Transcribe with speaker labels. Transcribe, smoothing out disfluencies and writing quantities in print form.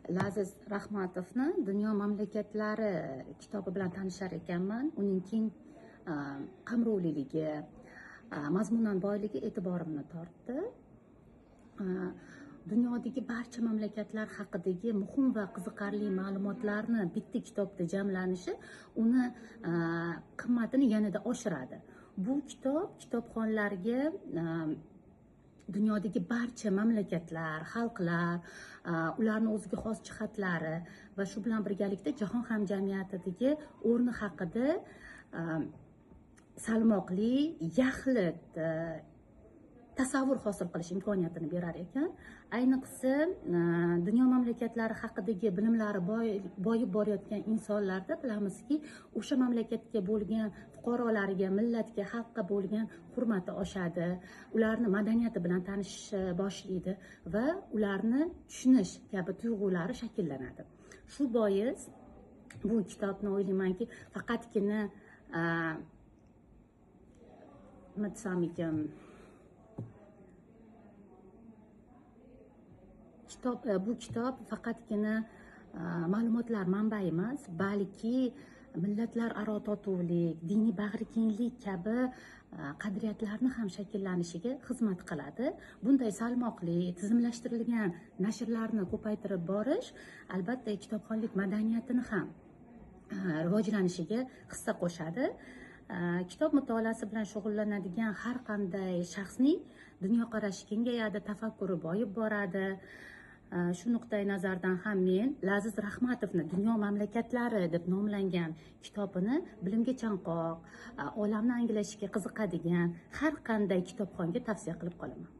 Speaker 1: Laziz Rahmatovni Dunyo mamlakatlari kitobi bilan tanishar ekanman. Uning keng qamrovliligi, mazmunan boyligi e'tiborimni tortdi. Dunyodagi barcha mamlakatlar haqidagi muhim va qiziqarli ma'lumotlarni bitta kitobda jamlanishi uni qimmatini yanada oshiradi. Bu kitob kitobxonlarga dunyodagi barcha mamlakatlar, xalqlar, ularning o'ziga xos jihatlari va shu bilan birgalikda jahon hamjamiyatidagi o'rni haqida salmoqli, yaxlit tasavvur hosil qilish imkoniyatini berar ekan. Ayniqsa, dunyo mamlakatlari haqidagi bilimlari boyib borayotgan insonlarda bilamizki, o'sha mamlakatga bo'lgan fuqarolariga, millatga, xalqqa bo'lgan hurmati oshadi, ularni madaniyati bilan tanishish boshlaydi va ularni tushunish kabi tuyg'ulari shakllanadi. Shu bois bu kitobni o'ylaymanki, faqatgina nima desam ekan, bu kitob faqatgina ma'lumotlar manbai emas, balki millatlararo totuvlik, diniy bag'rikenglik kabi qadriyatlarni ham shakllanishiga xizmat qiladi. Bunday salmoqli, tizimlashtirilgan nashrlarni ko'paytirib borish albatta kitobxonlik madaniyatini ham rivojlanishiga hissa qo'shadi. Kitob mutolaasi bilan shug'ullanadigan har qanday shaxsning dunyoqarashi kengayadi, tafakkuri boyib boradi. Shu nuqtai nazardan ham men Laziz Rahmatovni Dunyo mamlakatlari deb nomlangan kitobini bilimga chanqoq, olamni anglashga qiziqadigan har qanday kitobxonga tavsiya qilib qolaman.